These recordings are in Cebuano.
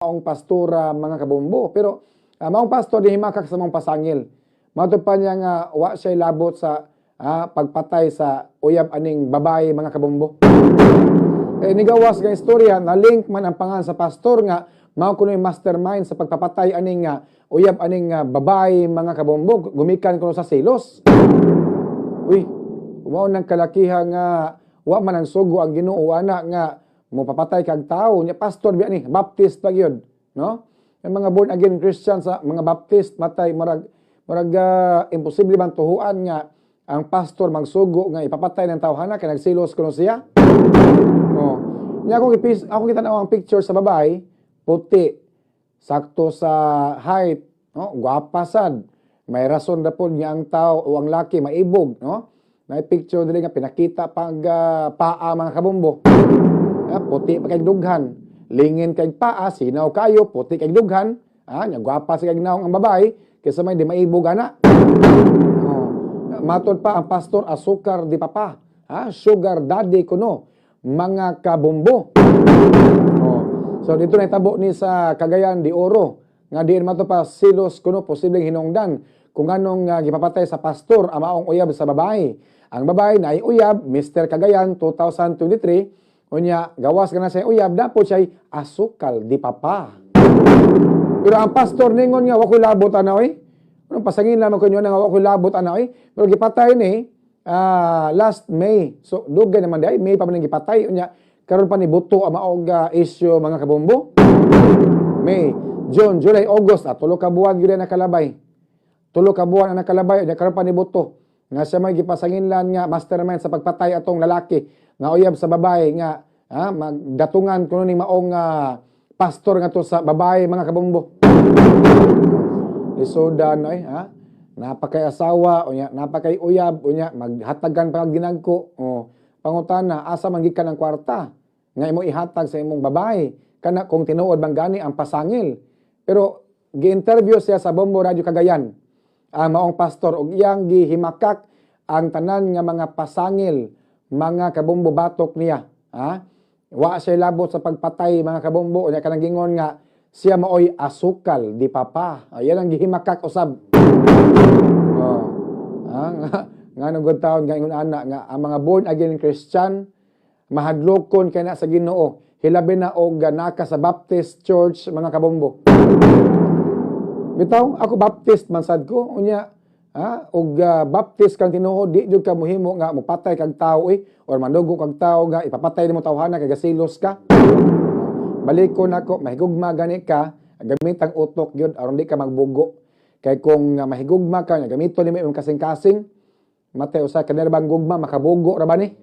maong pastora, mga kabombo. Pero maong pastor gihimakak sa maong pasangil. Mato pa niya nga wa siya labot sa pagpatay sa uyab aning babae, mga kabombo. Eh, nigawas nga istorya na link man ang pangalan sa pastor nga mao kuno yung mastermind sa pagpapatay aning nga uyab aning babae, mga kabombo, gumikan kuno sa selos. Uy, mao nang kalakiha nga wa man ang sugo ang Ginoo ana nga mopapatay kag tawo nya. Pastor biya ni, Baptist pa gyud, no? Yung mga born again Christian sa mga Baptist matay murag imposible bang tuhuan nga ang pastor magsugo nga ipapatay ng tawhana kay nagsilos kuno siya. Oh. Nya akong kita ang picture sa babae, puti, sakto sa height, no? Gwapa sad. May rason na po niya ang tao o ang laki maibog, no? May picture dili nga pinakita pag paa, mga kabombo. Ah, puti pa kay dughan. Lingin kay paa, sinaw kayo, puti kay dughan. Ah, nya gwapa sa kay naong ang babae kaysa may di maibog ana. Oh. Matod pa ang pastor, asukar di papa. Ha? Sugar daddy kuno, mga kabombo. Oh. So dito na itabo ni sa Cagayan de Oro nga diin mato pa silos kuno posibleng hinungdan kung anong gipapatay sa pastor ang maong uyab sa babae. Ang babae na uyab Mr. Cagayan 2023, unya gawas ka na sa uyab dapat siya asukal di papa. Pero ang pastor ningon nga wa koy labot ana oy. Anong pasangin lamang ko nga wa koy labot ana oy. Pero gipatay ni last May. So dugay naman diay, May pa man ang gipatay, unya karon pa ni buto ang maog issue, mga kabombo. May, June, July, August, 3 ka buwan gyud na nakalabay. 3 ka buwan ang nakalabay, unya karon pa ni buto nga siya may gipasanginlan nga mastermind sa pagpatay atong lalaki nga uyab sa babae nga magdatungan kuno ni maong pastor nga to sa babae, mga kabombo. Lisudan ay ha, napakay asawa, unya napakay uyab, unya maghatagan pa kag ginagko. O pangutana, asa man gikan ang kwarta nga imo ihatag sa imong babae kana kung tinuod bang gani ang pasangil? Pero gi-interview siya sa Bombo Radyo Cagayan ang maong pastor ug iyang gihimakak ang tanan nga mga pasangil, mga kabombo, batok niya, ha. Wa siya labot sa pagpatay, mga kabombo. Unya kanang gingon nga siya maoy asukal di papa. Ayan ang gihimakak usab. Oh. Ah, nga nga good taon nga ingon ana nga ang mga born again Christian mahadlokon kay na sa Ginoo, hilabi na og naka sa Baptist Church, mga kabombo. Bitaw ako Baptist man sad ko, unya ha, og Baptist kang tinuod, di jud ka mohimo nga mopatay kag tao eh, or manugo kag tao nga ipapatay nimo tawhana kay gasilos ka. Balikon nako, mahigugma gani ka, gamit ang utok gyud aron di ka magbugo. Kay kung mahigugma ka, gamiton nimo imong kasing-kasing, matay usa kanila bang gugma makabugo ra ba ni?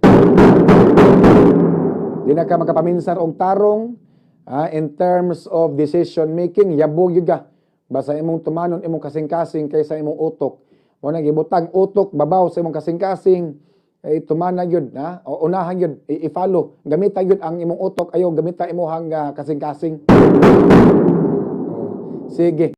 Di na ka makapaminsar og tarong in terms of decision making, yabog gyud ka. Basta imong tumanon imong kasing-kasing kaysa imong utok. Mo na gibutang utok babaw sa imong kasing-kasing ay tumana gyud na o unahan gyud i-follow. Gamita gyud ang imong utok, ayo gamita imong kasing-kasing. Oh, sige.